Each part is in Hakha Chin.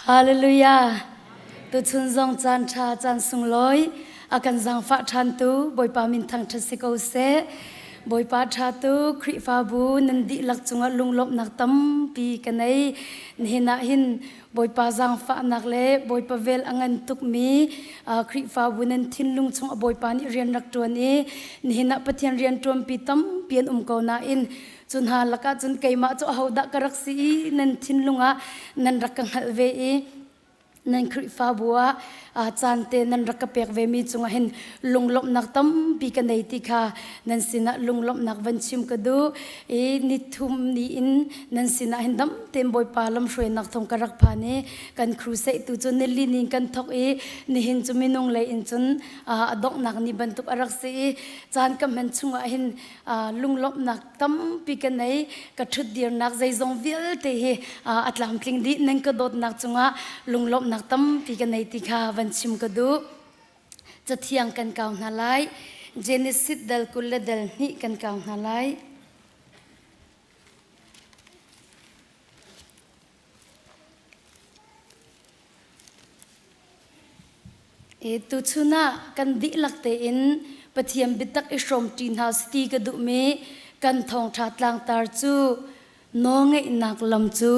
Hallelujah. Tuchun zong caan ṭha caan sunglawi a kan zaangfah ṭhantu Bawipa min thangṭhat si ko seh. Bawipa ṭha tu Khrihfabu nan dihlak cungah lunglawmhnak tampi ka nei. Nihin ah hin Bawipa zaangfahnak le Bawipa vel a ngan tukmi Khrihfabu nan thinlung chung a Bawipa nih rian rak ṭuan i nihin ah Pathian rian ṭuanpi tampi an um ko nain cu hna lakah cun keimah cu ahodah ka rak si i nan thinlung ah nan rak ka hngalh ve i nan Khrihfabu ah caan te nan rak ka pek ve mi cungah hin lunglawmhnak tampi ka nei ti kha nan sinah lunglawmhnak van chim ka duh i nithum ni in nan sinah hin dam tein Bawipa lamhruainak thawng ka rak phan i kan crusade tu cu nili ni kan thok i nihin cu minung lei in cun a donghnak ni bantuk a rak si i caan ka hman chungah hin lunglawmhnak tampi ka nei ka ṭhutdirnak zeizong vialte hi a tlamtling dih nan ka dawtnak cungah lunglawmhnak tampi ka nei ti kha van chim ka duh cathiang kan kau hna lai Genesis dal 20 le dal 2 kan kau hna lai Tuchun ah kan dihlak tein Pathian biatak i hrawmṭi hna sih ti ka duhmi kan thawngṭha tlangtar cu nawlngeihnak lam cu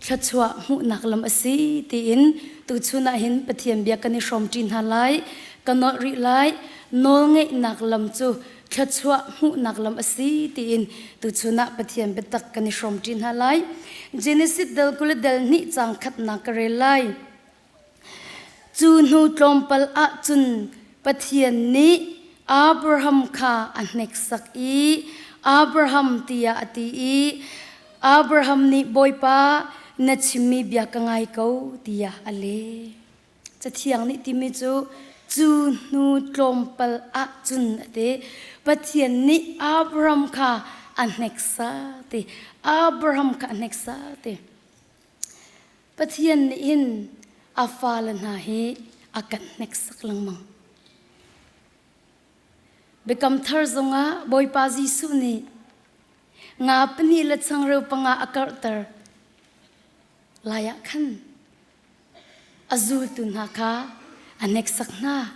thluachuah hmuhnak lam a si tiin tuchun ah hin Pathian bia kan i hrawmṭi hna lai. Ka nolh rih lai. Nawlngeihnak lam cu thluachuah hmuhnak lam a si tiin tuchun ah Pathian biatak kan i hrawmṭi hna lai. Genesis dal 20 dal hnih caang khatnak ka rel lai. Cu hnu tlawmpal ah cun Pathian nih Abraham kha a hneksak i Abraham tiah a ti i Abraham nih Bawipa na chimmi bia ka ngai ko tiah a leh. Cathiang nih timi cu cu hnu tlawmpal ah cun a ti. Pathian nih Abraham kha a hneksak ti. Abraham kha a hneksak ti. Pathian nih hin a fale hna hi a kan hneksak lengmang. Biakam thar zongah Bawipa Jesuh nih nga pahnih le changreu panga a karhter lai ah khan a zultu hna kha a hneksak hna.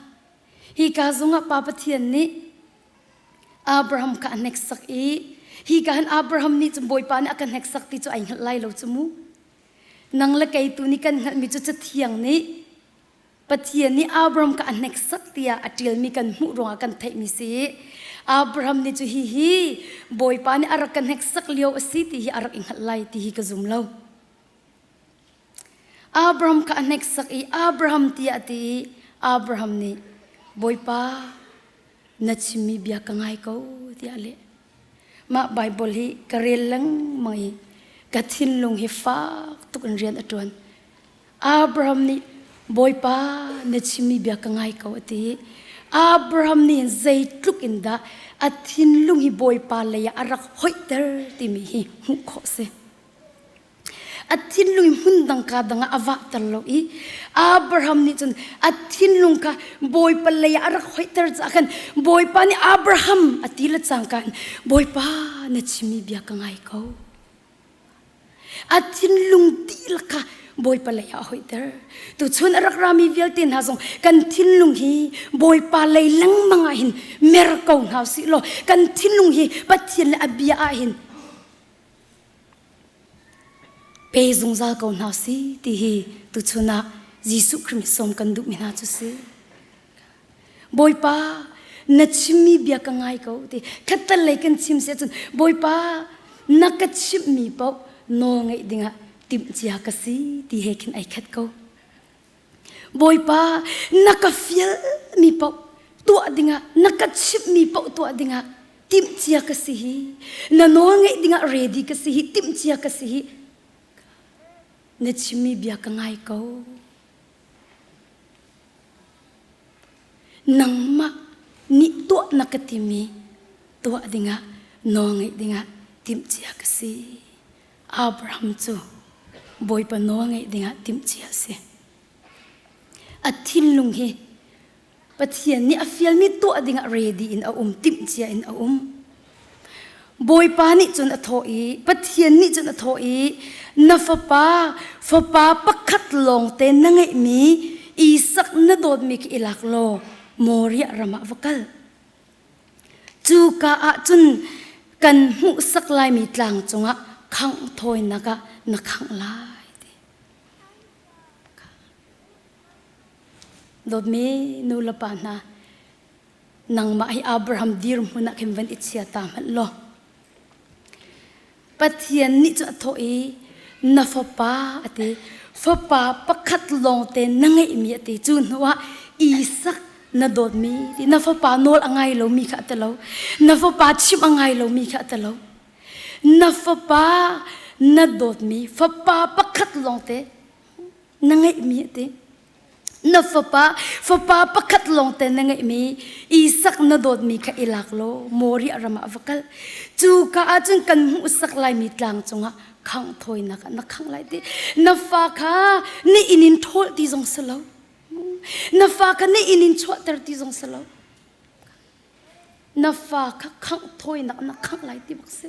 Hi ka zongah Pa Pathian nih Abraham kha a hneksak i hi ka hin Abraham nih cun Bawipa nih a ka hneksak ti cu ai hngalh lai lo cu mu. Nang le kei tu nih kan hngalhmi cu Cathiang nih Pathian nih Abraham kha a hneksak tiah a ṭialmi kan hmuh ruangah kan theihmi si. Abraham nih cu hihi Bawipa nih a rak ka hneksak lio a si ti hi a rak i hngalh lai ti hi ka zum lo. Abraham kha a hneksak i Abraham tiah a ti i Abraham nih Bawipa na chimmi bia ka ngai ko tiah a leh. Mah Baibal hi ka rel lengmang i ka thinlung hi fak tuk in rian a ṭuan. Abraham nih Bawipa na chimmi bia ka ngai ko a ti. Abraham nih zeitluk in dah a thinlung hi Bawipa lei ah a rak hoihter timi hi hmuh khawh si. A thinlung hmun dang ka dang ah a vahter lo i Abraham nih cun a thinlung kha Bawipa lei ah a rak hoihter caah khan Bawipa nih Abraham a ti le cangka in Bawipa na chimmi bia ka ngai ko. A thinlung dihlak kha Bawipa lei ah a hoihter. Tuchun a rak rami vialte hna zong kan thinlung hi Bawipa lei lengmang ah hin mer ko hna usih law kan thinlung hi Pathian le a bia ah hin Pe zungzal ko hna si ti hi tuchun ah Jesuh Khrih sawm kan duhmi hna cu si. Bawipa na chimmi bia ka ngai ko ti khattal lei kan chim si ahcun Bawipa na ka chimhmi paoh nawl ngeih dingah timhcia ka si ti he khin ai khat ko. Bawipa na ka fialmi paoh tuah dingah na ka chimhmi paoh tuah dingah timhcia ka si hi na nawl ngeih dingah ready ka si hi timhcia ka si hi na chimmi bia ka ngai ko nangmah nih tuah na ka timi tuah dingah nawl ngeih dingah timhcia ka si Abraham cu Bawipa nawl ngeih dingah timhcia a si. A thinlung hi Pathian nih a fialmi tuah dingah ready in a um, timhcia in a um. Bawipa nih cun a thawh i Pathian nih cun a thawh i na fapa fapa pakhat lawngte na ngeihmi Isak na dawtmi khi i lak law Moriah ram ah va kal. Cuka ah cun kan hmuhsak laimi tlang cungah khangh thawinak ah na khangh lai ti. Dawtmi nu le pa hna, nangmah hi Abraham dirhmun ah khin van i chia ta hmanh law Pathian nih cu a thawh i na fapa a ti fapa pakhat lawngte na ngeihmi a ti cu hnuah Isak na dawtmi ti na fapa nawl a ngai lomi kha a ti lo na fapa chimh a ngai lomi kha a ti lo na fapa na dawtmi fapa pakhat lawngte na ngeihmi a ti Na fapa, fapa pakhat lawngte na ngeihmi Isak na dawtmi kha i lak law Moriah ram ah va kal. Cu ka ah cun kan hmuhsak laimi tlang cungah khangh thawinak ah na khangh lai ti. Na fa kha na inn in ṭhawl ti zong si lo. Na fa kha na inn in chuahter ti zong si lo. Na fa kha khangh thawinak na khangh lai ti bak si.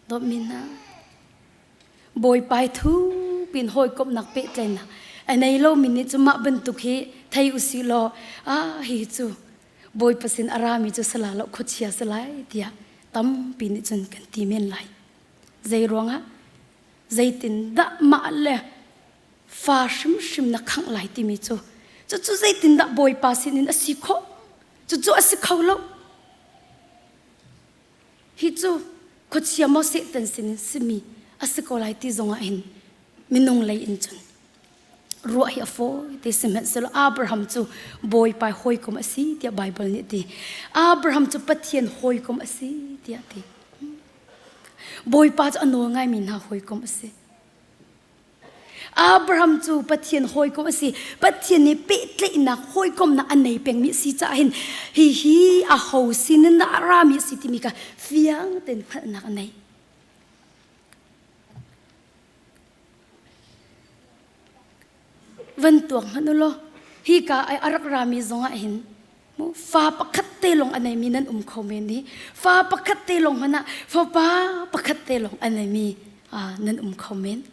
Dawtmi hna, Bawipa i thupin hawikomhnak pehtlaihnak a nei lomi nih cu mah bantuk hi thei usih law ah hi cu Bawipa sin a rami cu sala lo khuachia si lai tiah tampi nih cun kan ti men lai. Zei ruangah zeitindah mah le fa hrimhrim na khangh lai timi cu cucu zeitindah Bawipa sinin a si khawh cucu a si kho lo. Hi cu khuachia maw Satan sin simi a si ko lai ti zongah hin minung lei in cun ruah hi a fawi te sihmanhsehlaw Abraham cu Bawipa hawikom a si tiah Baibal nih a ti. Abraham cu Pathian hawikom a si tiah a ti. Bawipa cu a nawl ngaimi hna hawikom a si. Abraham cu Pathian hawikom a si. Pathian nih pehtlaihnak hawikomnak a nei pengmi a si caah hin hihi a ho sin in dah a rami a si timi kha fiang tein hngalhnak a nei. Van tuak hmanh u law hika a rak rami zongah hin fa pakhat te lawng a neimi nan um kho men i fa pakhat te lawng hmanh ah fapa pakhat te lawng a neimi nan um kho men.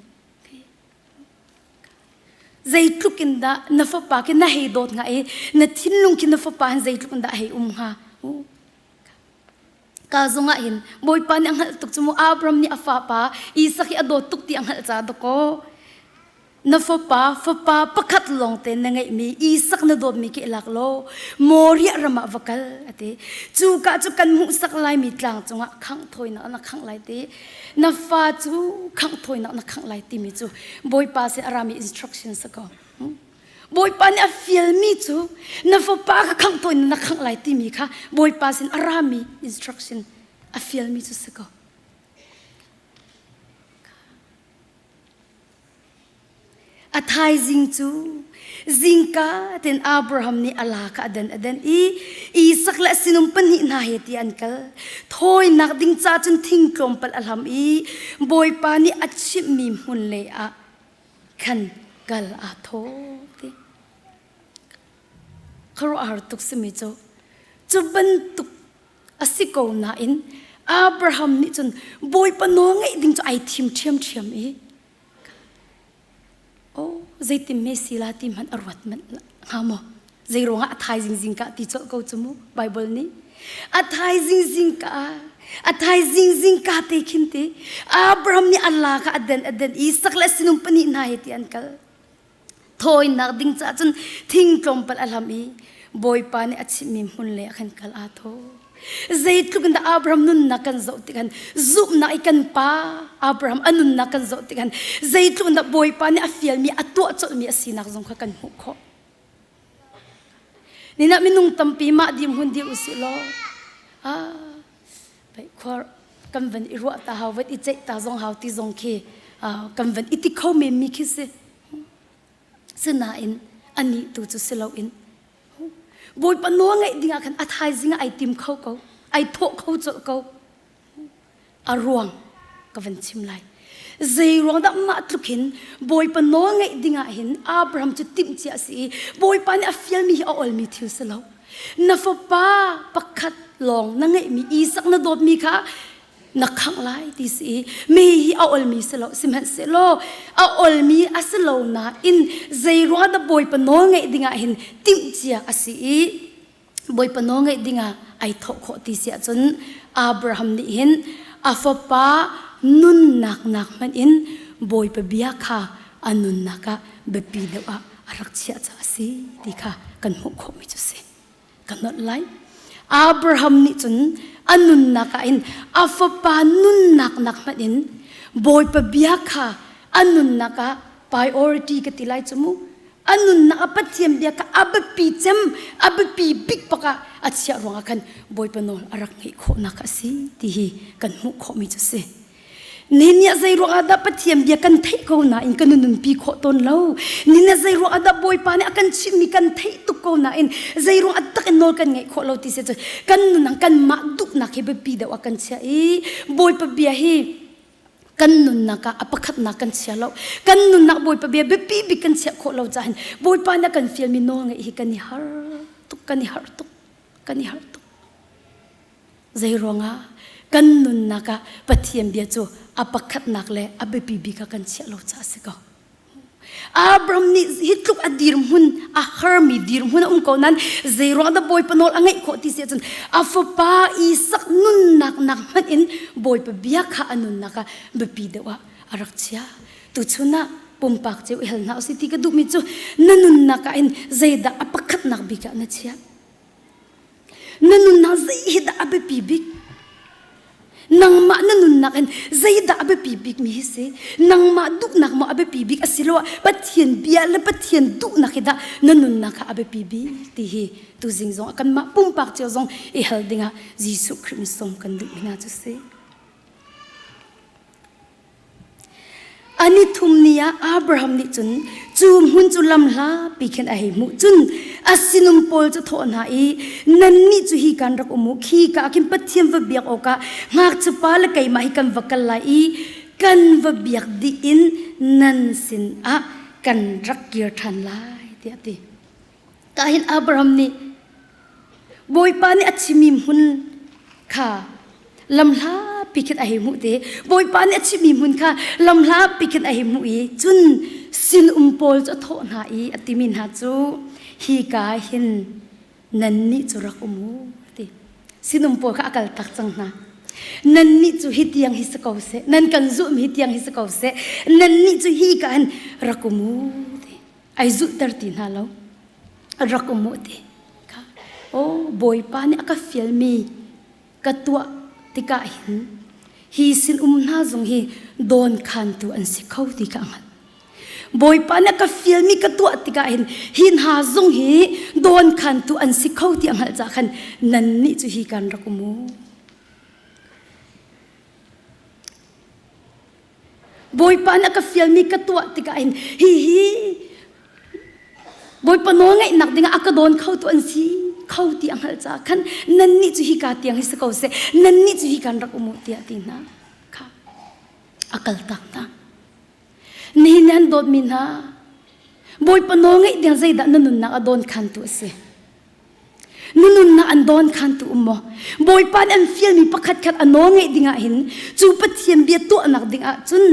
Zeitluk in dah na fapa khi na hei dawt hnga i na thinlung khi na fapa hin zeitluk in dah hei um hnga? Ka zongah hin Bawipa nih a hngalh tuk cu mu Abraham nih a fapa Isak hi a dawt tuk ti a hngalh ca dakaw na fapa fapa pakhat lawng te na ngeihmi Isak na dawtmi khi lak law Moriah ram ah va kal a ti cu ka cu kan hmuhsak laimi tlang cungah khangh thawinak na khangh lai ti na fa cu khangh thawinak na khangh lai timi cu Bawipa sin a rami instruction si ko Bawipa nih a fialmi cu na fapa kha khangh thawinak na khangh lai timi kha Bawipa sin a rami instruction a fialmi cu si ko A thaizing cu zingka ten Abraham nih a la kha a dan a dan i Isak le a sinum pahnih hna he ti an kal. Thawinak ding ca cun thing tlawmpal a hlam i Bawipa nih a chimhmi hmun lei ah khan kal aa thawh ti. Khuaruahhar tuk simi cu cu bantuk a si ko nain Abraham nih cun Bawipa nawl ngaih ding cu ai thim ṭhiamṭhiam i Oh, zeitin me si la ti hmanh a ruat manh hnga maw? Zei ruangah a thaizing zingka ti colh ko cu mu Bible nih. A thaizing zingka a thaizing zingka te khin ti Abraham nih Allah kha a den a den Isak le sinum pahnih hna he ti an kal. Thawinak ding caah cun thing tlawmpal a hlam i Bawipa nih a chimhmi hmun le ah khan kal aa thawh. Zeitluk in dah Abraham nunnak kan zoh tik han zumhnak i kan pa Abraham a nunnak kan zoh tik han zeitluk in dah Bawipa nih a fialmi a tuah colhmi a sinak zong kha kan hmuh khawh. Nina minung tampi mah dim hun dir usih law ah khuar kan van i ruah ta hau van i ceih ta zong hau ti zong khi kan van i ti kho men mi khi si sinain anih tu cu si loin Bawipa nawl ngaih ding ah khan a thaizing ah ai tim kho ko ai thawh kho colh ko a ruang ka van chim lai zei ruang dah mah tluk hin Bawipa nawl ngaih ding ah hin Abraham cu timh cia a si i Bawipa nih a fialmi hi a olmi thil si lo na fapa pakhat. lawng na ngeihmi Isak na dawtmi kha na khangh lai ti si i mi hi a olmi si lo sihmanhsehlaw a olmi a si lo nain zei ruangah dah Bawipa nawl ngeih dingah hin timhcia a si i Bawipa nawl ngeih dingah ai thawh khawh ti si ahcun Abraham nih hin a fapa nunnak nak hmanh in Bawipa bia kha a nunnak ah biapi deuh ah a rak chiah caah a si ti kha kan hmuh khawhmi cu si. Ka nolh lai. Abraham nih cun a nunnak ah in a fapa nunnak nak hmanh in Bawipa bia kha a nunnak ah priority ka ti lai cu mu. A nunnak ah Pathian bia kha a biapi cem, a biapi bik bak ah a chiah ruangah khan Bawipa nawl a rak ngeih khawhnak a si ti hi kan hmuh khawhmi cu si. Nihin zei ruangah dah Pathian bia kan theih ko nain kan nunpi khawh tawn lo. Nihin zei ruangah dah Bawipa nih a kan chimhmi kan theih tuk ko nain zei ruangah tak in nawl kan ngeih khawh lo ti si cun kan nunang kanmah duhnak hi biapi deuh ah kan chiah i Bawipa bia hi kan nunnak ah a pakhatnak kan chia lo. Kan nunnak Bawipa bia biapi bik kan chiah khawh lo caah Bawipa nih a kan fialmi nawl ngeih hi kan i har tuk kan i harh tuk kan i harh tuk. Zeiruangah kan nunnak ah Pathian bia cu a pakhatnak le a biapi bik ah kan chiah lo caah a si ko. Abraham nih hi tluk a dirhmun a harmi dirhmun a um ko nain zeiruang dah Bawipa nawl a ngeih khawh ti si ahcun a fapa Isak nunnak nak hmanh in Bawipa bia kha a nunnak ah biapi deuh ah a rak chiah. Tuchun ah pumpak cio i hal hna usih ti ka duhmi cu na nunnak ah hin zeidah a pakhatnak bik ah na chiah? Na nunnak zei hi dah a biapi bik? Nangmah na nunnak in zeidah a biapi bikmi hi si? Nangmah duhnak maw a biapi bik asiloah Pathian bia le Pathian duhnak hi dah na nunnak ah a biapi bik ti hi tuzing zong kanmah pumpak cio zong i hal dingah Jesuh Khrih nih sawm kan duhmi hna cu si. A nithum ni ah Abraham nih cun cu hmun cu lamhlapi khin a hei hmuh. Cun a sinum pawl cu a thawh hna i, Nannih cu hi kan rak um u, khika ah khin Pathian va biak awkah ngakchiapa le keimah hi kan va kal lai i kan va biak dih in nan sinah kan rak kir ṭhan lai, tiah a ti. Ka hin Abraham nih Bawipa nih a chimmi hmun kha lamhlapi khin a hei hmuh te. Bawipa nih a chimmi hmun kha lamhlapi khin a hei hmuh i cun sinum pawl cu a thawh hna i a timi hna cu hi ka hin nannih cu rak um u ti. Sinum pawl kha a kal tak cang hna. Nannih cu hi tiang hi si ko seh, nan kan zulhmi hi tiang hi si ko seh, nannih cu hi ka hin rak um u ti. Ai zulhter ti hna lo. Rak um u ti kha aw Bawipa nih a ka fialmi ka tuah tikah hin hi sin um hna zong hi dawnkhantu an si kho ti kha a hngalh. Bawipa nih a ka fialmi ka tuah tikah hin hi hna zong hi dawnkhantu an si kho ti a hngalh caah khan nannih cu hi kan rak um u. Bawipa nih a ka fialmi ka tuah tikah hin hihi Bawipa nawlngaihnak dingah a ka dawn kho tu an si kho ti a hngalh caah khan nannih cu hika tiang hi si ko seh nannih cu hi kan rak um u tiah ti hna kha a kaltak hna. Nihin an dawtmi hna Bawipa nawlngaih ding zeidah na nunnak a dawn khantu a si? Na nunnak an dawn khantu um maw? Bawipa nih an fialmi pakhat khat a nawl ngeih dingah hin cu Pathian bia tuahnak dingah cun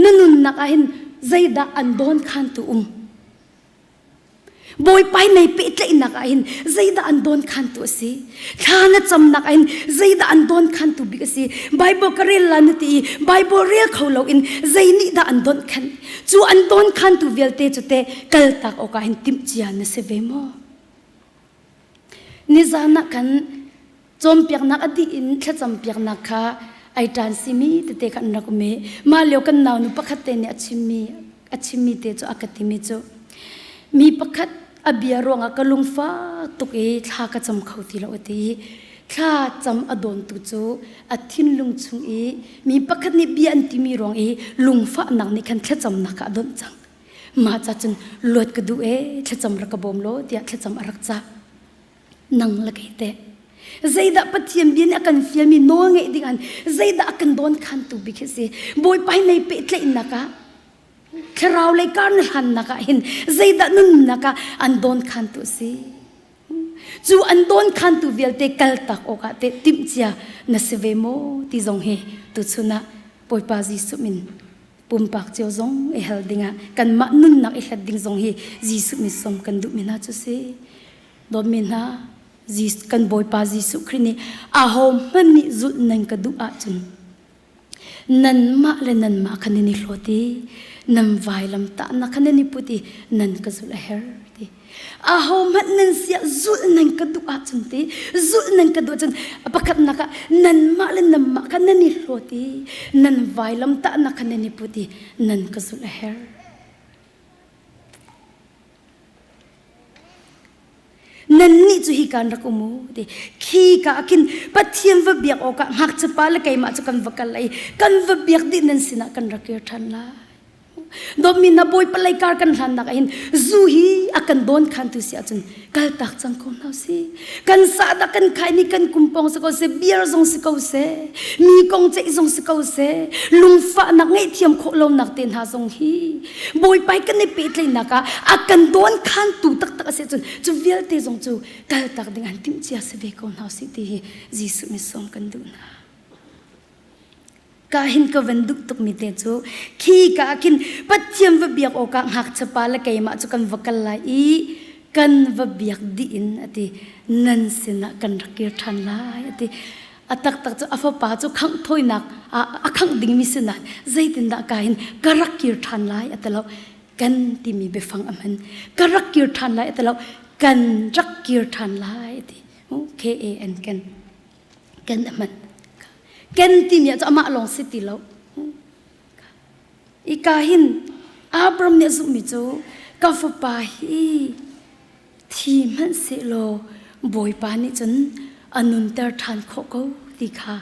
na nunnak ah hin zeidah an dawn khantu um? Bawipa hi nei pehtlaihnak ah hin zeidah an dawn khantu a si? Thla na camnak ah hin zeidah an dawn khantu bik a si? Bible ka rel la na ti i Bible rel kho loin zei nih dah an dawnh khan? Cu an dawn khantu vialte cu teh kaltak awkah hin timhcia na si ve maw? Nizan ah khan cawnpiaknak a dih in thlacampiaknak kha ai ṭan simi tete kha an rak um i mah lio kan naunu pakhat te nih a chimmi a chimmi te cu a ka timi cu mi pakhat a bia ruangah ka lungfa tuk i thla ka cam kho ti lo a ti i thla cam a dawntu cu a thinlung chung i mi pakhat nih bia an timi ruang i lungfahnak nih khan thlacamnak kha a donh cang. Mah ca cun luat ka duh ee thlacam rak ka bawm law tiah thlacam a rak cah. Nang le kei teh zeidah Pathian bia nih a kan fialmi nawl ngeih ding an zeidah a kan dawn khantu bik hi si. Bawipa hi nei pehtlaihnak ah thlarau lei kar na hlannak ah hin zeidah nunnak ah an dawn khantu a si. Cu an dawn khantu vialte kaltak awkah teh timhcia na si ve maw ti zong hi tuchun ah Bawipa Jesuh min pumpak cio zong i hal dingah kanmah nunnak i hlat ding zong hi Jesuh min sawm kan duhmi hna cu si. Dawtmi hna, kan Bawipa Jesuh Khrih nih ahohmanh nih zulh nan ka duh ahcun nanmah le nanmah kha nan i hlawt i nan vailam tahnak kha nan i put i nan ka zulh a herh ti. Ahohmanh nan siah zulh nan ka duh ahcun ti zulh nan ka duh ahcun pakhatnak ah nanmah le nanmah kha nan i hlawt i nan vailam tahnak kha nan i put i nan ka zulh a herh. Nannih cu hi kan rak um u ti khi ka ah khin Pathian va biak awkah ngakchiapa le keimah cu kan va kal lai kan va biak dih nan sinah kan rak kir ṭhan lai. Dawtmi hna Bawipa lei kar kan hlannak ah hin zu hi a kan dawn khantu si ahcun kaltak cang ko hna usih. Kan sahdah kan khai ni kan kumpong si ko seh, beer zong si ko seh, mi kong ceih zong si ko seh, lungfahnak ngaihthiam khawh lonak te hna zong hi Bawipa kan i pehtlaihnak ah a kan dawn khantu taktak a si ahcun cu vialte zong cu kaltak ding an timh cia si ve ko hna usih ti hi Jesuh nih sawm kan duh hna. Ka hin ka van duh tukmi te cu khi ka ah khin Pathian va biak awkah ngakchiapa le keimah cu kan va kal lai i kan va biak dih in a ti nan sinah kan rak kir ṭhan lai a ti. A taktak cu a fapa cu khangh thawinak a khangh dingmi sinah zeitindah ka hin ka rak kir ṭhan lai a ti lo. Kan timi biafang a hman. Ka rak kir ṭhan lai a ti lo. Kan rak kir ṭhan lai a ti. K A N kan. Ken a hman. Ken timi ah cu amah lawng si ti lo. Ika hin Abram nih a zumhmi cu ka fapa hi thi hmanh sehlaw Bawipa nih cun a nunter ṭhan khawh ko ti kha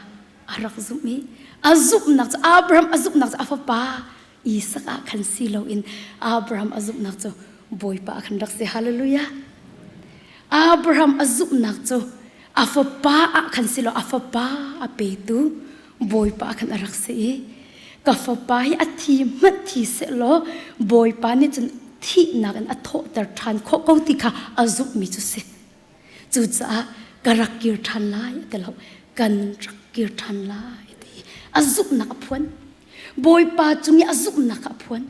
a rak zumh i a zumhnak cu Abraham a zumhnak cu a fapa Isak ah khan si loin Abraham a zumhnak cu Bawipa ah khan rak si. Hallelujah. Abraham a zumhnak cu a fapa ah khan si lo a fapa a petu Bawipa ah khan a rak si i ka fapa hi a thi hmanh thi sehlaw Bawipa nih cun thihnak in a thawhter ṭhan khawh ko ti kha a zumhmi cu si. Cucaah ka rak kir ṭhan lai a ti lo kan rak kir ṭhan lai ti a zumhnak a phuan. Bawipa cung i a zumhnak a phuan.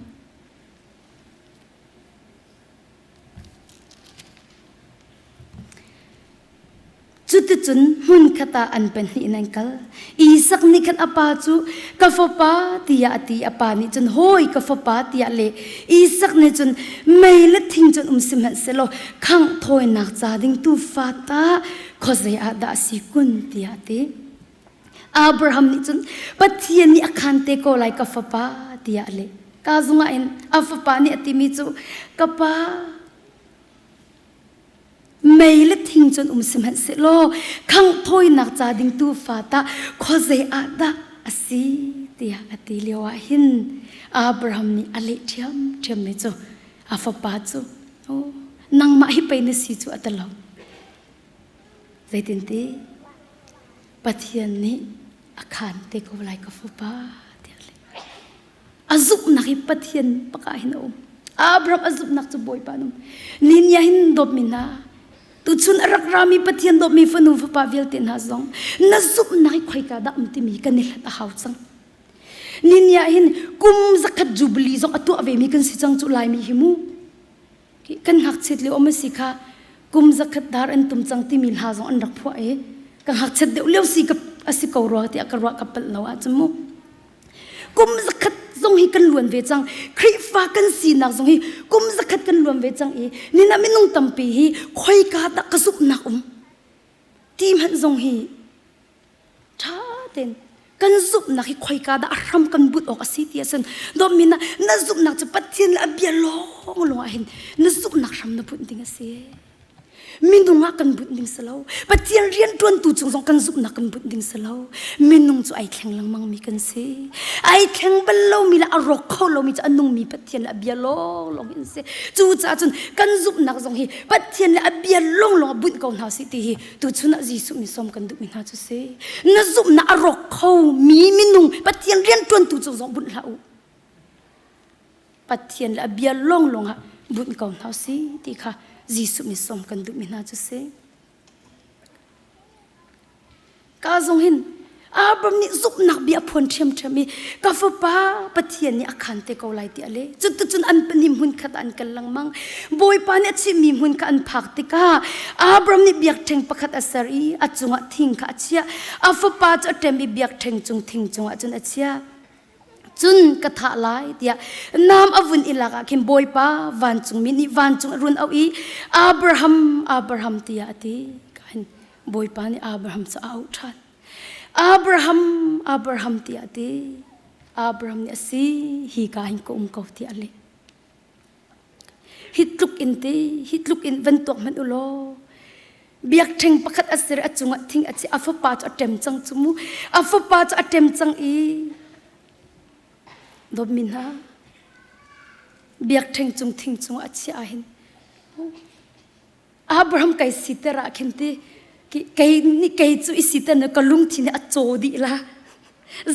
Cuticun hmunkhat ah an pahnih in an kal. Isak nih khan a pa cu, Ka fapa, tiah a ti. A pa nih cun, Hawi, ka fapa, tiah a leh. Isak nih cun, Mei le thing cun um sihmanhsehlaw khangh thawinak ca ding tuufa tah khuazei ah dah a si kun, tiah a ti. Abraham nih cun, Pathian nih a khan te ko lai, ka fapa, tiah a leh. Ka zungah in a fapa nih a timi cu, Ka pa, mei le thing cun um sihmanhsehlaw khangh thawinak ca ding tuufa tah khuazei ah dah a si tiah a ti lio ah hin Abraham nih a leh ṭhiamṭhiammi cu a fapa cu oh, nangmah hi pei na si cu a ti lo. Zeitinti Pathian nih a khaan te ko lai ka fapa tiah a leh. A zumhnak hi Pathian bak ah hin a um. Abraham a zumhnak cu Bawipa an um. Ninia hin dawtmi hna, tuchun a rak rami Pathian dawtmi fanu fapa vialte hna zong na zumhnak hi khoika dah um timi kan i hlat a hau cang. Ninia hin kum zakhat jubilee zong a tuah vemi kan si cang cu Laimi hi mu. Kan ngakchiat lio um a si kha kum zakhat dar an tum cang timi hla zong an rak phuah i ka ngakchiat deuh lio si ka a si ko rua tiah ka ruah ka palh lo ahcun mu. Kum zakhat zong hi kan luan ve cang. Khrihfa kan sinak zong hi kum zakhat kan luan ve cang i nina minung tampi hi khoika dah ka zumhnak um ti hmanh zong hi ṭha tein kan zumhnak hi khoika dah a hram kan but awk a si ti ahcun dawtmi na na zumhnak cu Pathian le a bia lawng lawng ah hin na zumhnak hram na bunh ding a si. Minung ah kan bunh ding si lo. Pathian rianṭuantu cung zong kan zumhnak kan bunh ding si lo. Minung cu ai thleng lengmang mi kan si. Ai thleng bal lomi le a rawk kho lomi cu a nungmi Pathian le a bia lawnglawng hin si. Cucaah cun kan zumhnak zong hi Pathian le a bia lawnglawng ah bunh ko hna sih ti hi tuchun ah Jesuh nih sawm kan duhmi hna cu si. Na zumhnak a rawk kho mi minung Pathian rianṭuantu cung zong bunh hlah u. Pathian le a bia lawnglawng ah bunh ko hna si ti kha Jesuh nih sawm kan duhmi hna cu si. Ka zong hin Abraham nih zumhnak bia a phuan ṭhiamṭhiam i ka fapa Pathian nih a khan te ko lai tiah le cuticun an pahnih hmun khat ah an kal lengmang. Bawipa nih a chimhmi hmun kha an phak tikah Abraham nih biakṭheng pakhat a ser i a cungah thing kha a chiah. A fapa cu a ṭem i biakṭheng cung thing cungah cun a chiah. Cun ka thah lai tiah nam a vun i lak ah khin Bawipa vancungmi nih vancung a run auh i Abraham, Abraham tiah a ti. Bawipa nih Abraham cu a auh ṭhan. Abraham, Abraham tiah a ti. Abraham nih a si, hi ka hin ka um ko tiah a leh. Hi tluk in ti, hi tluk in van tuak hmanh u law, biakṭheng pakhat a ser a cungah thing a chi a fapa cu a ṭem cang cu mu a fapa cu a ṭem cang i dawtmi hna biakṭheng cung thing cungah a chiah ah hin Abraham kai siter ah khin ti kei nih kei cu i siter na ka lungthin a caw dih la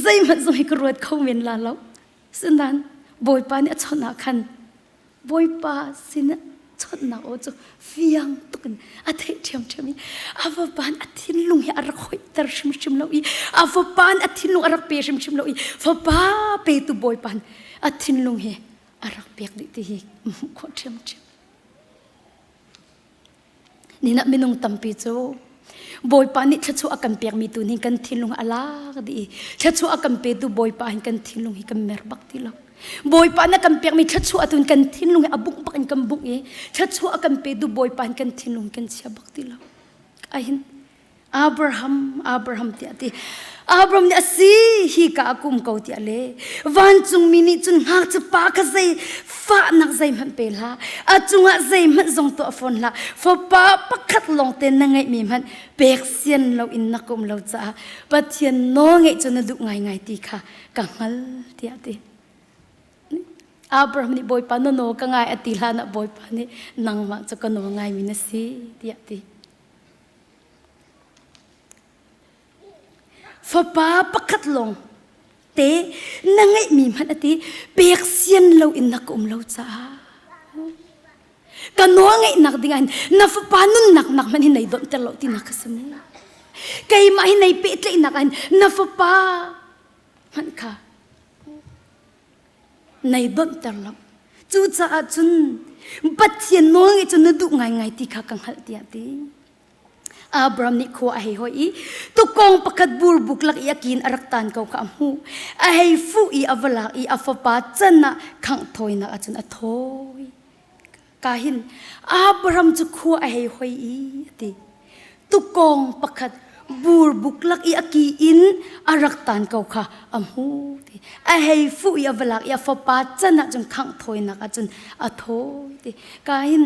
zeihmanh zong hi ka ruat kho men la lo sinain Bawipa nih a chawnh ah khan Bawipa sin chawnhnak aw cu fiang tuk in a theih ṭhiamṭhiam i a vapan a thinlung hi a rak hoihter hrimhrim lo i a vapan a thinlung a rak pe hrimhrim lo i fapa petu Bawipa a thinlung hi a rak pek dih ti hi hmuh khawh ṭhiamṭhiam. Nihin ah minung tampi cu Bawipa nih thluachuah a kan pekmi tu nih kan thinlung a lak dih i thluachuah a kan petu Bawipa hin kan thinlung hi kan mer bak ti lo. Bawipa na kan pekmi thluachuah tu kan thinlung hi a bungh bak in kan bungh i thluachuah a kan petu Bawipa hin kan thinlung kan chia bak ti lo. Ahin Abraham, Abraham tiah a ti. Abraham nih a si, hi ka a kum ko tiah le vancungmi nih cun ngakchipa kha zei fahnak zeihmanh pe hlah, a cungah zeihmanh zong tuah fawn hlah, fapa pakhat lawng te na ngeihmi hmanh pek sian loin na kum lo caah Pathian nawl ngeih cu na duh ngaingai ti kha ka hngal tiah a ti. Abraham nih Bawipa na nawl ka ngai a ti hlan ah Bawipa nih nangmah cu ka nawl ngaimi na si tiah a ti. Fapa pakhat lawng te na ngeihmi hmanh a ti pek sian lo in na ka um lo caah ka nawl ngeihnak ding ah na fapa nunnak nak hmanh hi nei donhter lo tinak ka si mu keimah hi nei pehtlaihnak ah na fapa hmanh kha nei donhter lo cucaah cun Pathian nawl ngeih cu na duh ngaingai ti kha ka hngalh tiah ti Abraham nih khua a hei hoi i tukawng pakhat burbuk lak i a kin a rak tan ko kha a hmuh. A hei fuh i a va lak i a fapa can ah khangh thawinak ahcun a thawi. Ka hin Abraham cu khua a hei hoi i a ti. Tukawng pakhat burbuk lak i a ki in a rak tan ko kha a hmu ti. A hei fuh i a va lak i a fapa can ahcun khangh thawinak ahcun a thawi ti. Ka hin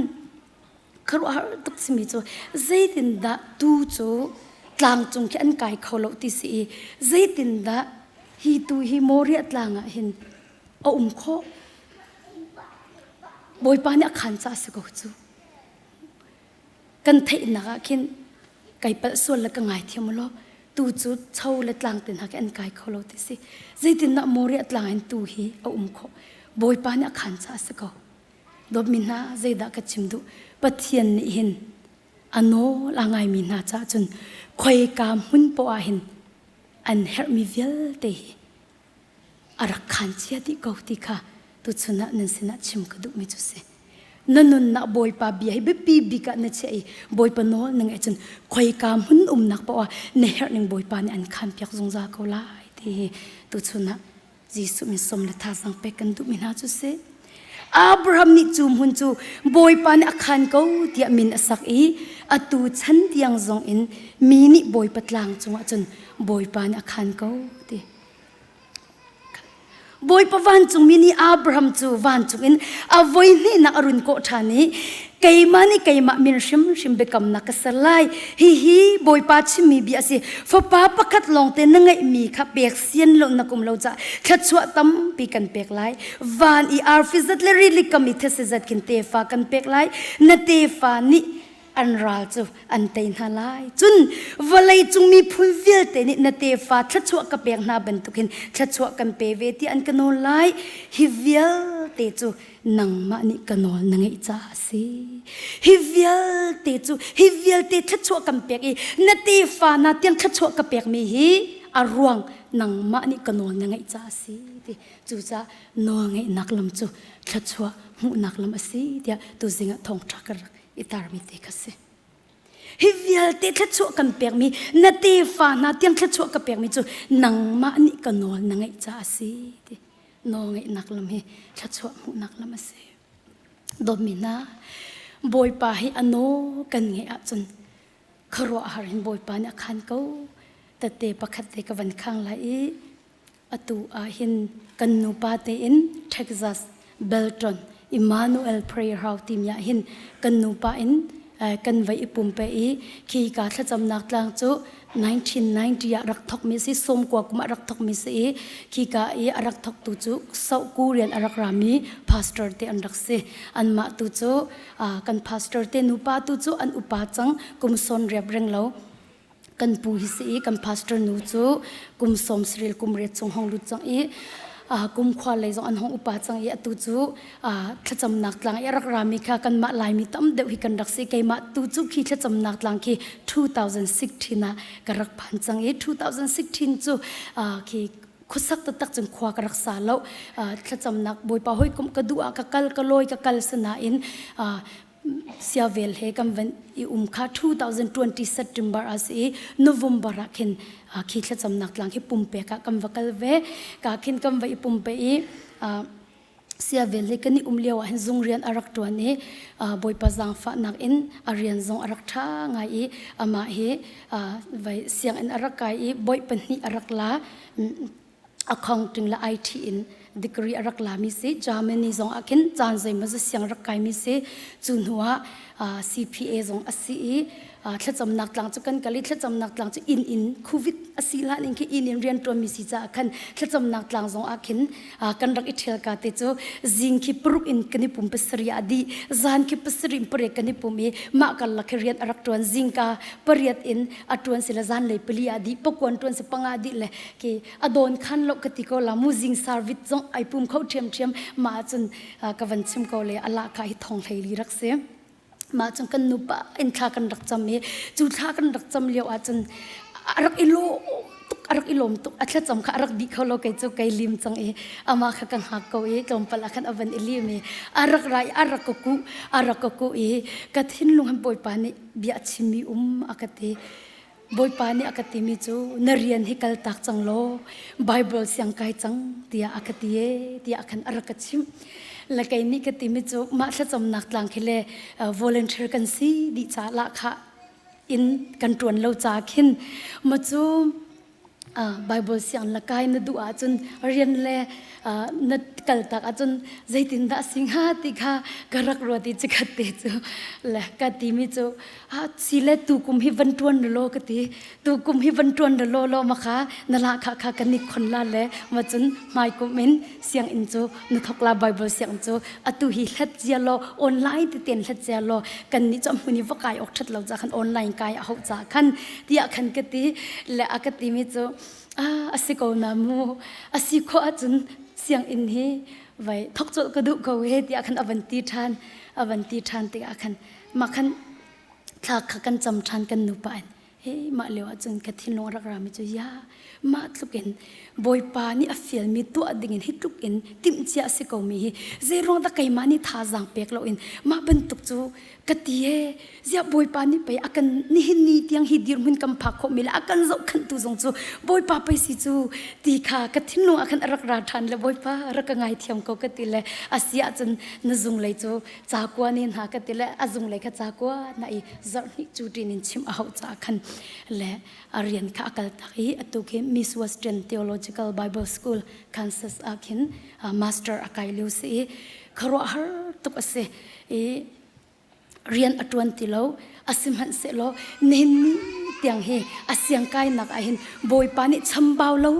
khuaruahhar tuk simi cu zeitindah tuu cu tlang cung khi an kai kho lo ti si i zeitindah hi tu hi Moriah tlang ah hin a um khawh Bawipa nih a khan ca si ko cu kan theihnak ah khin kai palh sual le ka ngaithiam law tu cu cho le tlang te hna khi an kai kho lo ti si zeitindah Moriah tlang in tu hi a um khawh Bawipa nih a khan ca si ko Dawtmi hna, zeidah ka chim duh? Pathian nih hin a nawl a ngaimi hna caah cun khoika hmun poah ah hin an herhmi vialte hi a rak khaan cia dih ko ti kha tuchun ah nan sinah chim ka duhmi cu si. Na nunnak Bawipa bia hi biapi bik ah na chiah i Bawipa nawl na ngaih cun khoika hmun umnak poah ah na herh ning Bawipa nih an khaan piak zungzal ko lai ti hi tuchun ah Jesuh min som le thazang pek kan duhmi hna cu si. Abraham nih cu hmun cu Bawipa nih a khan ko tiah min a sak i atu chan tiang zong in mi nih Bawipa tlang cungah cun Bawipa nih a khan ko ti. Bawipa vancungmi nih Abraham cu vancung in a voi hnihnak a run kawh ṭhan i keimah nih keimah min hrimhrim biakamnak ka ser lai. Hihi Bawipa chimmi bia a si. Fapa pakhat lawngte na ngeihmi kha pek sian lo na kum lo caah thluachuah tampi kan pek lai. Van i arfi zat le rili kam i these zat khin tefa kan pek lai. Na tefa nih. An ral cu an tei hna lai. Cun vawlei cung miphun vialte nih na tefa thluachuah ka pek hna bantukin thluachuah kan pe ve tiah an ka nawl lai. Hi vialte cu nangmah nih ka nawl na ngeih caah a si. Hi vialte cu hi vialte thluachuah kan pek i na tefa na tiang thluachuah ka pekmi hi a ruang nangmah nih ka nawl na ngeih caah a si ti. Cucaah nawl ngeihnak lam cu thluachuah hmuhnak lam a si tiah tuzing ah thawngṭha ka rak i tarmi te kha si. Hi vialte thluachuah kan pekmi na tefa hna tiang thluachuah ka pekmi cu nangmah nih ka nawl na ngeih caah a si ti. Nawl ngeihnak lam hi thluachuah hmuhnak lam a si. Dawtmi hna, Bawipa hi a nawl kan ngeih ahcun khuaruahhar in Bawipa nih a khan ko. Tette pakhat te ka van khang lai i Atu ah hin kan nupa tein Texas Belton Emmanuel Prayer House timi ah hin kan nupa in kan vai i pumpe i khi ka thlacamnak tlang cu 1990 ah rak thokmi si sawmkua kum ah rak thokmi si i khi ka i a rak thoktu cu South Korean a rak rami pastor te an rak si. Anmah tu cu kan pastor te nupa tu cu an upa cang kum sawn riap reng lo. Kan pu hi si i kan pastor nu cu kum sawm saril kum riat chung hong lut cang i kum khua lei zong an hong upa cang i atu cu thlacamnak tlang i a rak rami kha kanmah Laimi tam deuh hi kan rak si. Keimah tu cu khi thlacamnak tlang khi 2016 ah ka rak phan cang i 2016 cu khi khuasak taktak cun khua ka rak sa lo. Thlacamnak Bawipa hawikom ka duh ah ka kal, ka lawi, ka kal sinain siavel he kan van i um kha 2020 September a si i November ah khin khi thlacamnak tlang khi pumpek ah kan va kal ve. Ka khin kan va i pumpe i siavel he kan i um lio ah hin zung rian a rak ṭuan i Bawipa zaangfahnak in a rian zong a rak ṭha ngai i amah hi vai sianginn a rak kai i bawi pahnih a rak la, accounting le IT in degree a rak lami si. Germany zong ah khin caan zeimaw za siang rak kaimi si. Cu hnu ah CPA zong a si i thlacamnak tlang cu kan kal i thlacamnak tlang cu inn in COVID a si hlan in khi inn in rian ṭuanmi si caah khan thlacamnak tlang zong ah khin kan rak i ṭhial ka te cu zing khi paruk in kan i pum, pasarih ah dih, zan khi pasarih in pariat kan i pum i mah karlak khi rian a rak ṭuan. Zingka pariat in a ṭuan si le zanlei pali ah dih, pakuan ṭuan si panga dih le ke a dawn khan lo ka ti ko la mu. Zing service zong ai pum kho ṭhiamṭhiam. Mah ahcun ka van chim ko le a lahkhah hi thong hlei li rak si. Mah cun kan nupa in thla kan rak cam i cu thla kan rak cam lio ahcun a rak i lawm tuk, a rak i lawm tuk. A thlacam kha a rak dih kho lo, kei cu kei lim cang i amah kha ka hngak ko i tlawmpal ah khan a van i lim i a rak ra i a rak ka kuh, a rak ka kuh i ka thinlung han Bawipa nih bia a chimmi um a ka ti. Bawipa nih a ka timi cu na rian hi kal tak cang law Bible siang kai cang tiah a ka ti e tiah khan a rak ka chimh. Le kei nih ka timi cu mah thlacamnak tlang khi le volunteer kan si dih ca lahkhah in kan ṭuan lo ca khin ma cu Bible siang la kai na duh ahcun rian le na kal tak ahcun zeitindah a si hnga ti kha ka rak ruat i chikkhat te cu le ka timi cu si le tu kum hi van ṭuan law ka ti, tu kum hi van ṭuan law law ma kha na la kha kha kan i khon la le ma cun hmai kum in sianginn cu na thok la Bible sianginn cu. Atu hi hlat cia law, online ti ten hlat cia law, kan nih cu hmun i va kai awk ṭhat lo ca khan online kai a hauh ca khan tiah khan ka ti le a ka timi cu a si ko na mu, a si khawh ahcun sianginn hi vai thok colh ka duh ko he tiah khan a van ti ṭhan. A van ti ṭhan tikah khan mah khan thla kha kan cam ṭhan kan nupa in. He mah lio ahcun ka thinlung a rak rami cu ya mah tluk in Bawipa nih a fialmi tuah ding in hi tluk in timhcia a si komi hi zeiruang dah keimah nih thazaang pek loin mah bantuk cu ka ti he? Ziah Bawipa nih pei a kan nihin ni tiang hi dirhmun kan phak khawhmi le a kan zohkhenhtu zong cu Bawipa pei si cu ti kha ka thinlung ah khan a rak ra ṭhan le Bawipa rak ka ngaithiam ko ka ti le a si ahcun na zung lei cu ca kua ne hna ka ti le a zung lei kha ca kua na i zarh hnih cu ṭin in chimh a hauh caah khan le a rian kha a kal tak i atu khi Miss Western Theological Bible School, Kansas ah khin master a kai lio si i khuaruahhar tuk a si i rian a ṭuan ti lo. A sihmanhsehlaw nihin ni tiang hi a siangkainak ah hin Bawipa nih chambau lo.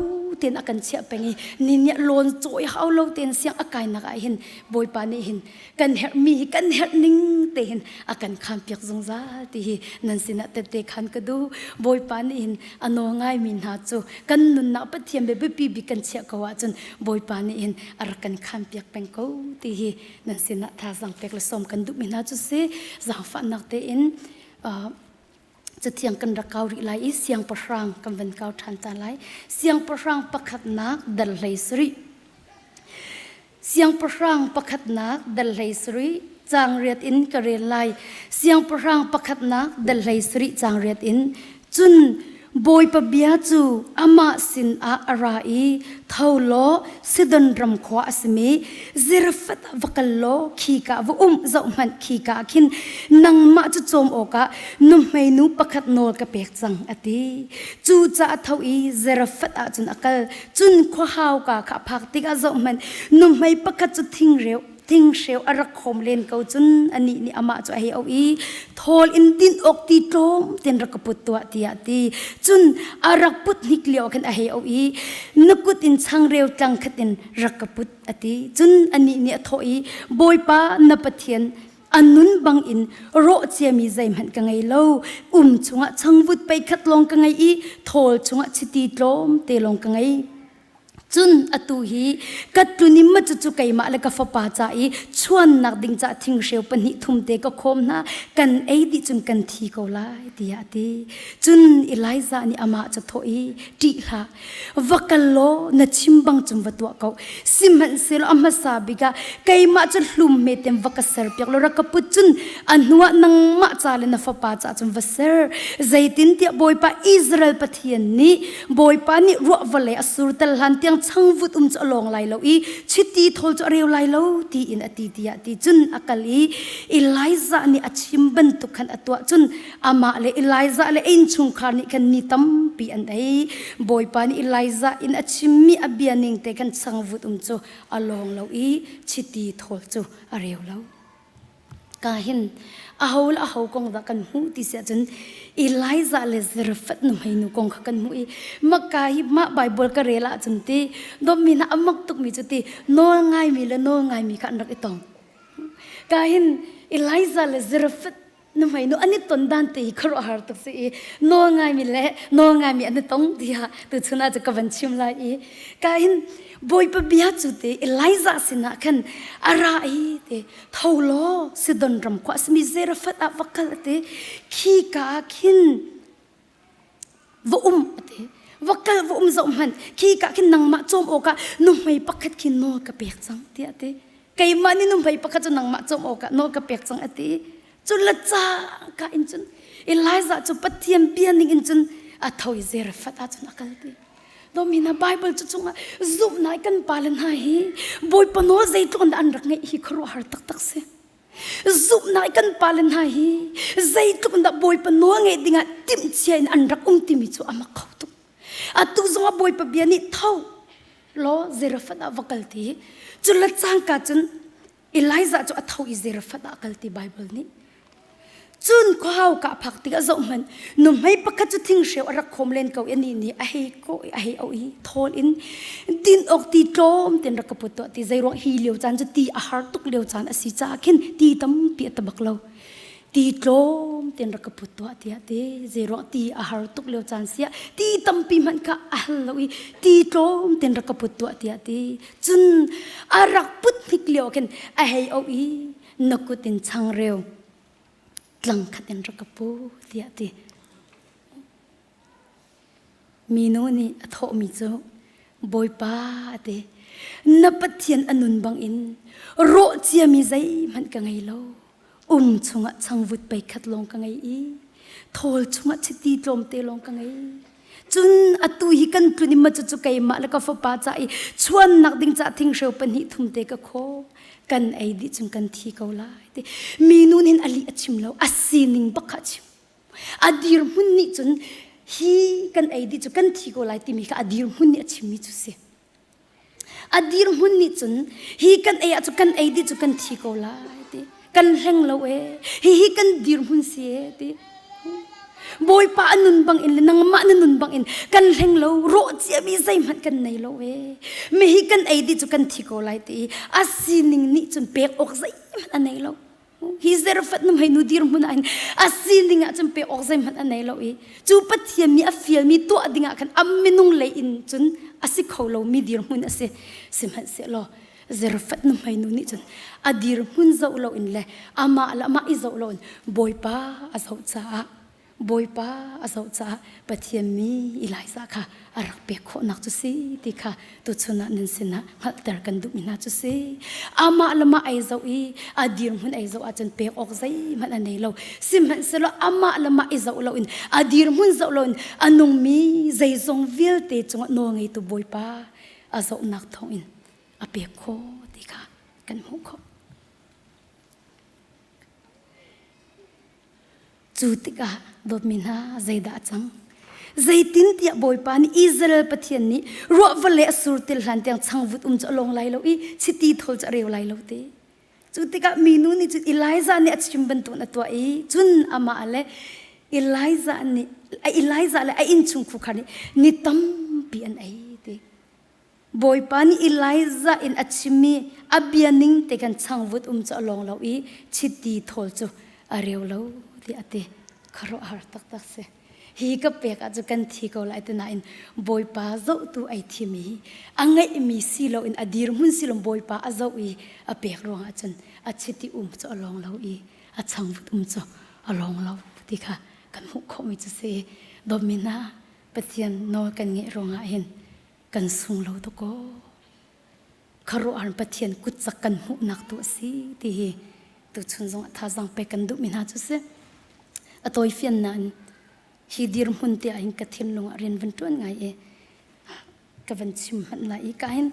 tein a kan chiah peng i ni nih lawn cawi hau lo tein siang a kainak ah hin Bawipa nih hin kan herhmi hi kan herh ning te hin a kan khampiak zungzal ti hi nan sinah tette khan ka duh. Bawipa nih hin a nawl ngaimi hna cu kan nunnak Pathian bia biapi bik kan chiah ko ahcun Bawipa nih hin a rak kan khampiak peng ko ti hi nan sinah thazaang pek le sawm kan duhmi hna cu si. Zaangfahnak tein cathiang kan rak kau rih lai i siangpahrang kan van kau ṭhan ta lai. Siangpahrang pakhatnak dal 17. Siangpahrang pakhatnak dal 17 caang riat in ka rel lai. Siangpahrang pakhatnak dal 17 caang riat in cun Bawipa bia cu amah sinah a ra i tho law Sidon ram khua a simi Zarephath ah va kal law khika va um zohhmanh khika ah khin nangmah cu cawm awkah nuhmeinu pakhat nawl ka pek cang a ti. Cucaah a tho i Zarephath ah cun a kal. Cun khua hauka kha a phak tikah zohhmanh nuhmei pakhat cu thingreu thinghreu a rak khawm len ko cun anih nih amah cu a hei auh i thawl in din awk ti tlawm ten rak ka put tuah tiah ti cun a rak put hnik lio khan a hei auh i na kut in changreu tlang khat in rak ka put a ti cun anih nih a thawh i bawipa na pathian a nun bang in rawh ciami zeihmanh ka ngei lo um chungah changvut pei khat lawng ka ngei i thawl chungah chiti tlawm te lawng ka ngei Cun atu hi ka tlun i macu cu keimah le ka fapa ca i chuannak ding ca thinghreu pahnih thum te ka khawm hna kan ei dih cun kan thi ko lai tiah a ti. Cun Elijah nih amah cu thawh i ṭih hlah va kal law na chim bang cun va tuah ko sihmanhsehlaw a hmasa bik ah keimah cu hlum hme tem va ka serpiak law rak ka put cun a hnuah nangmah ca le na fapa ca cun va ser zeitintiah Bawipa Israel Pathian nih Bawipa nih ruah vawlei a sur tel hlan tiang changvut um cu a lawng lai lo i chiti thawl cu a reu lai lo tiin a ti tiah ti cun a kal i Elijah nih a chim bantuk khan a tuah cun amah le Elijah le a innchungkhar nih khan ni tampi an ei Bawipa nih Elijah in a chimmi a bia ning te khan changvut um cu a lawng lo i chiti thawl cu a reu lo Ka hin aho le aho kong dah kan hmuh ti si ahcun Elijah le Zarephath nuhmeinu kong kha kan hmuh i maka hi mah Bible ka rel ahcun ti dawtmi hna a mak tukmi cu ti nawl ngaimi le nawl ngaimi kha an rak i tong. Ka hin Elijah le Zarephath nuhmeinu an i ton dan te hi khuaruahhar tuk si i nawl ngaimi le nawl ngaimi an i tong tiah tuchun ah cu ka van chim lai i ka hin Bawipa bia cu te Elijah sinah khan a ra i te tho law Sidon ram khua a simi Zarephath ah va kal a ti khi ka ah khin va um a ti va kal va um zoh hmanh khi ka khin nangmah cawm awkah nuhmei pakhat khi nawl ka pek cang tiah a ti keimah nih nuhmei pakhat cu nangmah cawm awkah nawl ka pek cang a ti cun la cangka in cun Elijah cu Pathian bia ning in cun a tho i Zarephath ah cun a kal ti Domina Bible cu chungah zumhnak kan pale hna hi Bawipa nawl zeitluk in dah an rak ngeih hi khuaruahhar taktak si. Zumhnak kan pale hna hi zeitluk in dah Bawipa nawl ngeih dingah timhcia in an rak um timi cu a mak kho tuk. Atu zongah Bawipa bia nih tho law Zarephath ah va kal ti. Cu le cangka cun Elijah cu a tho i Zarephath ah a kal ti Bible nih. Cun khuahau ka phak tikah zohhmanh nuhmei pakhat cu thinghreu a rak khawm len ko i anih nih a hei kawh i a hei auh i thawl in din awk ti tlawm ten rak ka put tuah ti zeiruang hi lio caan cu ti a har tuk lio caan a si caah khin ti tampi a tabak lo ti tlawm ten rak ka put tuah tiah ti zeiruang ti a har tuk lio caan sia ti tampi hmanh kha a hal lo i ti tlawm ten rak ka put tuah tiah ti cun a rak put hnik lio khin a hei auh i na kut in changreu tlang khat in rak ka pu tiah ti minu nih a thawhmi cu bawipa a ti na pathian a nun bangin rawh ciami zeihmanh ka ngei lo um chungah changvut pei khat lawng ka ngei i thawl chungah chiti tlawmte lawng ka ngei Cun atu hi kan tlun i ma cucu keimah le ka fapa ca i chuannak ding ca thinghreu pahnih thum te ka khaw kan ei dih cun kan thi ko lai ti minu nih a lih a chim lo a sining bak kha a chim a dirhmun nih cun hi kan ei dih cu kan thi ko lai timi kha a dirhmun nih a chimmi cu si A dirhmun nih cun hi kan ei ahcun kan ei dih cu kan thi ko lai ti kan hleng lo ee hihi kan dirhmun si ee ti. Bawipa a nun bang in le nangmah na nun bang in kan hleng lo rawh ciami zeihmanh kan nei lo e. Mi hi kan ei dih cu kan thi ko lai ti i a sining nih cun pek awk zeihmanh a nei lo. Hi Zarephath nuhmei nu dirhmun ah hin a sining ah cun pek awk zeihmanh a nei lo i cu Pathian nih a fialmi tuah ding ah khan a minung lei in cun a si kho lomi dirhmun a si. Sihmanhsehlaw Zarephath nuhmei nu nih cun a dirhmun zoh loin le amah le amah i zoh loin Bawipa a zoh caah Bawipa a zoh caah Pathian mi Elijah kha a rak pek khawhnak cu si ti kha tuchun ah nan sinah hngalhter kan duhmi hna cu si. Amah le mah ei zoh i a dirhmun ei zoh ahcun pek awk zeihmanh a nei lo. Sihmanhsehlaw amah le mah i zoh loin a dirhmun zoh loin a nungmi zeizong vialte cungah nawlngeitu Bawipa a zohnak thawngin a pek khawh ti kha kan hmuh khawh. Cu tikah dawtmi hna zeidah a cang? Zeitintiah Bawipa nih Israel Pathian nih ruah vale a sur til hlan tiang changvut um cu a lawng lai lo i chiti thawl cu a reu lai lo ti. Cu tikah minu nih cun Elijah nih a chim bantukin a tuah i cun amah le Elijah nih Elijah le a innchungkhar nih ni tampi an ei ti. Bawipa nih Elijah in a chimmi a bia ning te khan changvut um cu a lawng lo i chiti thawl cu a reu lo tiah a ti. Khuaruahhar taktak si. Hi ka pek ah cu kan thi ko lai ti nain Bawipa zohtu ai thim i a ngeihmi si loin a dirhmun si lo Bawipa a zoh i a pek ruangah cun a chiti um cu a lawng lo i a changvut um cu a lawng lo ti kha kan hmuh khawhmi cu si. Dawtmi hna Pathian nawl kan ngeih ruangah hin kan sung lo tuk aw. Khuaruahhar Pathian kutcak kan hmuhnak tu a si ti hi tuchun zong ah thazaang pek kan duhmi hna cu si. A tawifian nain hi dirhmun te ah hin ka thinlung ah rian van ṭuan ngai i ka van chim hmanh lai i ka hin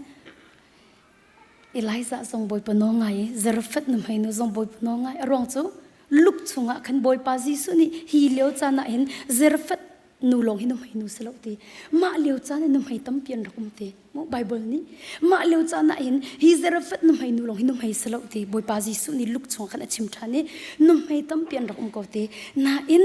Elijah zong Bawipa nawl ngai i Zarephath nuhmei nu zong Bawipa nawl ngai a ruang cu luk chungah khan Bawipa Jesuh nih hi lio caan ah hin Zarephath nu lawng hi nuhmei nu si lo ti mah lio caan ah nuhmei tampi an rak um ti mu Bible nih mah lio caan ah hin hi Zarephath nuhmei nu lawng hi nuhmei si lo ti Bawipa Jesuh nih luk chungah khan a chim ṭhan i nuhmei tampi an rak um ko ti nain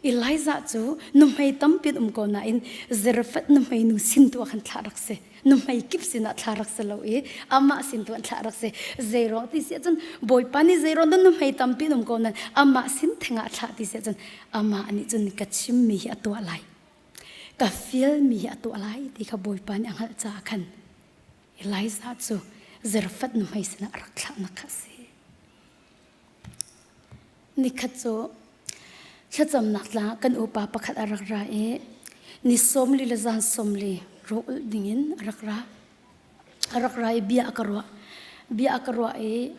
Elijah cu nuhmei tampi an um ko nain Zarephath nuhmei nu sin tu ah khan thlah rak si nuhmei kip sinah thla rak si lo i amah sin tu an thlah rak si zeiruang ti si ahcun bawipa nih zeiruang dah nuhmei tampi an um ko nan amah sin thengah thlah ti si ahcun amah nih cun ka chimmi hi a tuah lai ka fialmi hi a tuah lai ti kha bawipa nih a hngalh caah khan Elijah cu Zarephath nuhmei sinah a rak thlahnak kha a si. Nikhat cu thlacamnak tlang ah kan upa pakhat a rak ra i ni 40 le zan 40 rawl ulh dingin a rak ra. A rak ra i bia a ka ruah. Bia a ka ruah i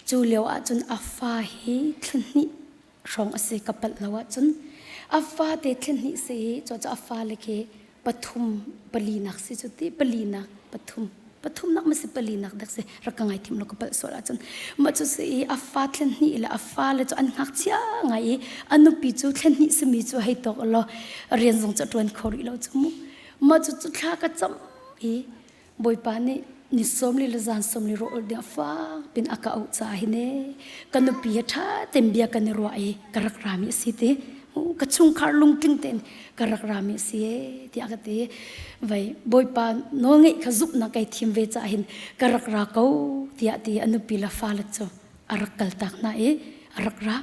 cu lio ahcun a fa hi thla hnih hrawng a si ka palh lo ahcun a fate thla hnih si i cucu a fale khi pathum palinak si cu ti palinak pathum pathumnak ma si palinak dak si rak ka ngai thim lo ka palh sual ahcun mah cu si i a fa thla hnih le a fale cu an ngakchia ngai i a nupi cu thla hnih simi cu hei tawk law rian zong cu ṭuan kho rih lo cu mu mah cu cu thla ka cam i Bawipa nih ni 40 le zan 40 rawl ding fak pin a ka auh caah hin e ka nupi he ṭha tein bia kan i ruah i ka rak rami a si ti ka chungkhar lungtling tein ka rak rami a si e tiah ka ti vai Bawipa nawlngeih kha zumhnak kai thim ve caah hin ka rak ra ko tiah ti a nupi le fale cu a rak kaltak hna i a rak ra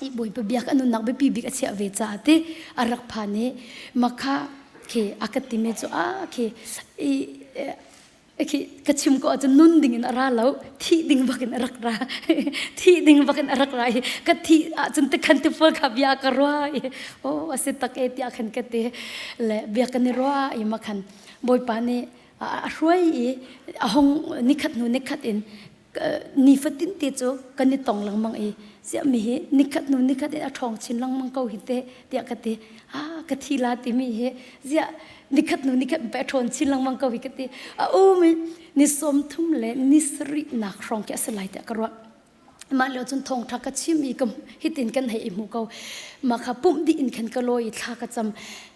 i Bawipa bia ka nunnak biapi bik a chiah ve caah ti a rak phan i makha khi a ka timi cu a khi i khi ka chim ko ahcun nun ding in a ra lo thih ding bak in a rak ra thih ding bak in a rak ra i ka thih ahcun tikhan tifual kha bia ka ruah i oh a si tak e tiah khan ka ti le bia kan i ruah i makhan Bawipa nih a hruai i a hong nikhat hnu nikhat in nifatin te cu kan i tong lengmang i ziahmi hi nikhat hnu nikhat in a ṭhawng chin lengmang ko hi te tiah ka ti ah ka thi la timi hi ziah nikhat hnu nikhat pe a ṭhawn chin lengmang ko hi ka ti a um i ni 30 le ni sarih nak hrawng khi a si lai tiah ka ruah mah lio cun thawngṭha ka chim i ka hitin kan hei i hmu ko mah kha pumh dih in khan ka lawi i thla ka cam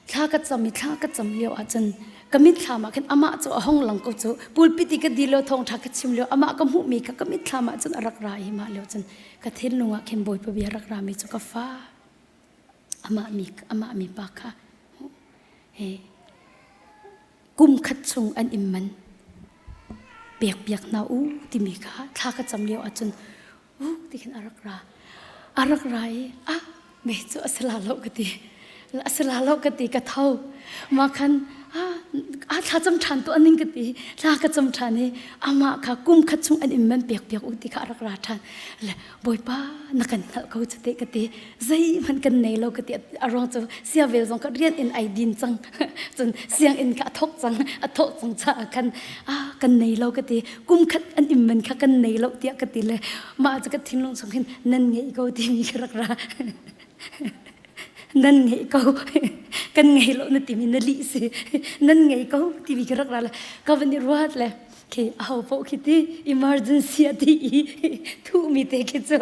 thla ka cam i thla ka cam lio ah cun ka mitthlam ah khan amah cu a hong lang ko cu pulpit i ka di lio thawngṭha ka chim lio amah ka hmuhmi kha ka mitthlam ah cun a rak ra i mah lio cun ka thinlung ah khin Bawipa bia rak rami cu ka fa. Amah mi amah mi pa kha he kum khat chung an im man pek piak hna u timi kha thla ka cam lio ahcun u ti khin a rak ra a rak ra i ah me cu a si la lo ka ti a si la lo ka ti ka tho ma khan ah thla cam ṭhan tu aning ka ti thla ka cam ṭhan i amah kha kum khat chung an im man pek piak u ti kha a rak ra ṭhan le Bawipa na kan hngalh ko cu te ka ti zeihmanh kan nei lo ka ti a ruang cu siavel zong ka rian in ai din cang cun sianginn kha a thok cang a thok cang caah khan ah kan nei lo ka ti kum khat an im man kha kan nei lo tiah ka ti le mah cu ka thinlung chung hin nan ngei ko timi ka rak ra nan ngei ko kan ngei lo na timi na lih si nan ngei ko timi ka rak ra le ka van i ruat le khi aho paoh khi ti emergency a ti i thuhmi te khi cu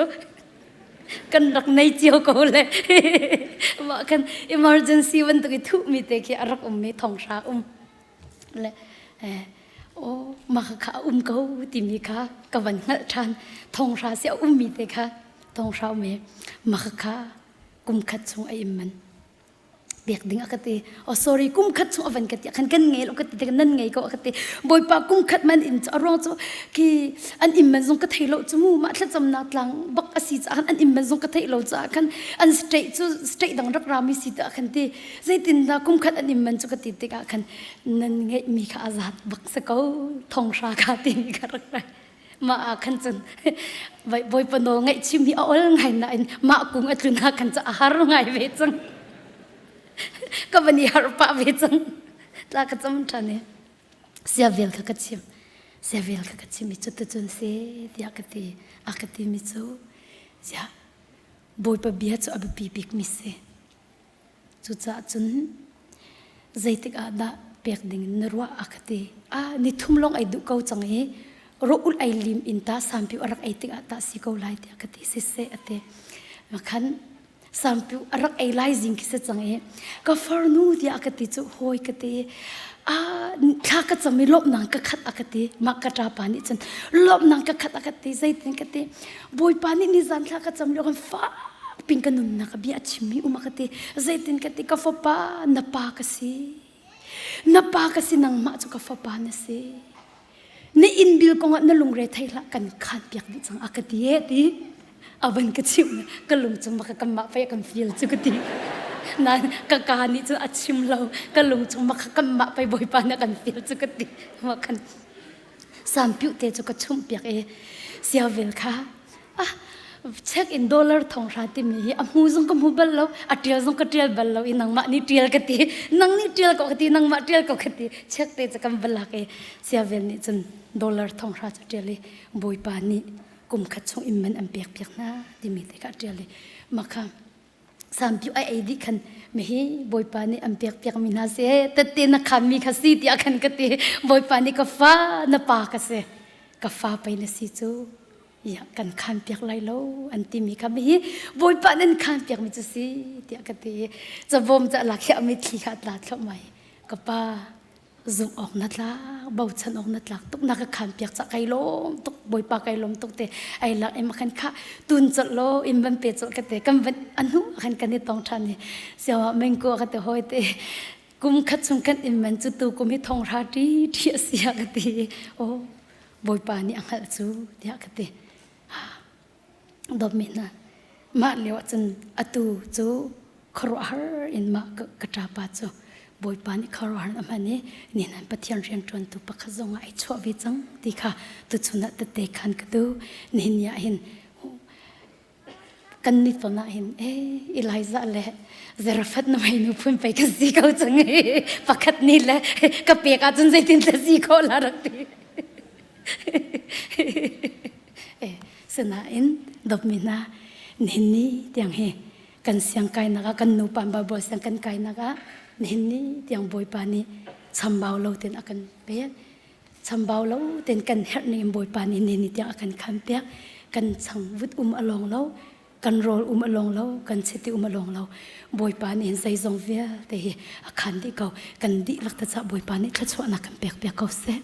kan rak nei cio ko le mah kan emergency bantuk i thuhmi te khi a rak um mi thonghra um le o mah kha a um ko timi kha ka van hngalh ṭhan thonghra si a ummi te kha thonghra um i mah kha kum khat chung a im man pek ding a ka ti oh sorry kum khat chung a van ka ti khan kan ngei lo ka ti nan ngei ko a ka ti bawipa kum khat man in a ruang cu khi an im man zong ka thei lo cu mu mah thlacamnak tlang bak a si caah an im man zong ka thei lo caah khan an state cu state dang rak rami si ta khan ti zeitin dah kum khat an im man cu ka ti tikah khan nan ngeih mi kha a zat bak sa ko thong hra kha ti mi kha rak rai mah ah khan cun bawipa nawl ngaih chim hi a ol ngai nain mah kung a tlun ah khan cu a har ngai ve cang ka van i har pah ve cang tla ka cam ṭhan i siavel kha ka chim siavel kha ka chim i cuticun se tiah ka ti a ka ti mi cu ziah bawipa bia cu a biapi bik mi si Cucaah cun zeitik ah dah pek ding in na ruah a ka ti. Ah, ni thum lawng ei duh ko cang i rawh ei lim in ta sampiu a rak ei tikah tah si ko lai tiah ka ti siseh a ti. Makhan sampiu a rak ei lai zing khi si cang i ka farnu tiah a ka ti cu hawi ka ti. Ah, thla ka cam i lawmhnak ka khat a ka ti. Mah ka ṭapa nih cun lawmhnak ka khat a ka ti. Zeitin ka ti. Bawipa nih nizan thla ka cam lio kan fak ping ka nunnak bia a chimmi um a ka ti zeitin ka ti ka fapa na pa ka si na pa ka si nangmah cu ka fapa na si na inn bil kongah na lungre thei hlah kan khan piak dih cang a ka ti e ti a van ka chimh ka lung chung maka kanmah pei kan feel cu ka ti na ka ka nih cun a chim lo ka lung chung maka kanmah pei bawipa na kan feel cu ka ti ma kan Sampiuh te cu ka chumh piak i siavel kha ah check in dollar thong hra timi hi a hmu zong ka hmu bal lo a tial zong ka tial bal lo i nangmah nih tial ka ti nang nih tial ko ka ti nangmah tial ko ka ti check te cu kan balak i siavel nih cun dollar thong hra cu tial i bawipa nih kum khat chung in man an pek piak hna timi te kha tial i makha Sampiu ai ei dih khan mihi Bawipa nih an pek piakmi hna si tette na khammi kha si tiah khan ka ti Bawipa nih ka fa na pa ka si ka fa pei na si cu ya kan khan piak lai lo an timi kha mihi Bawipa nan khan piakmi cu si tiah ka ti cabawm ca lak hi a mitthli kha tla thluahmah mai ka pa zumh awk na tlak bochan awk na tlak tuk na ka khan piak ca kai lawm tuk bawipa kai lawm tuk te ai lak em khan kha tun chol lo in van pe chol ka te kan van anu khan kan i tong than ni siawa mengko ka te hoi te kum khat chung kan in man chu tu kum hi thong ra ti thi asia ka ti o bawipa nih a hngalh cu tiah ka ti dawtmi hna mah lio ahcun atu cu khuaruahhar in mah ka ṭapa cu Bawipa nih khuaruahhar a hman i nihin an Pathian rianṭuantu pakhat zong ah ai chuah ve cang ti kha tuchun ah tette khan ka duh nihin ni ah hin kan ni ton ah hin eh Elijah le Zarephath na nu phun pei ka si ko cang i pakhat ni le ka pek ahcun zeitin ta si khawh la rak ti Sinain dawtmi hna nihin ni tiang hi kan siang kainak ah kan nupa Bible siang kan kainak ah nihin ni tiang Bawipa nih chambau lo ten a kan pek chambau lo ten kan herh ning in Bawipa nih nihin ni tiang a kan khan piak kan changvut um a lawng lo kan rawl um a lawng lo kan chiti um a lawng lo Bawipa nih hin zeizong vialte hi a khan dih ko kan dihlak te cah Bawipa nih thluachuahnak kan pek piak ko seh.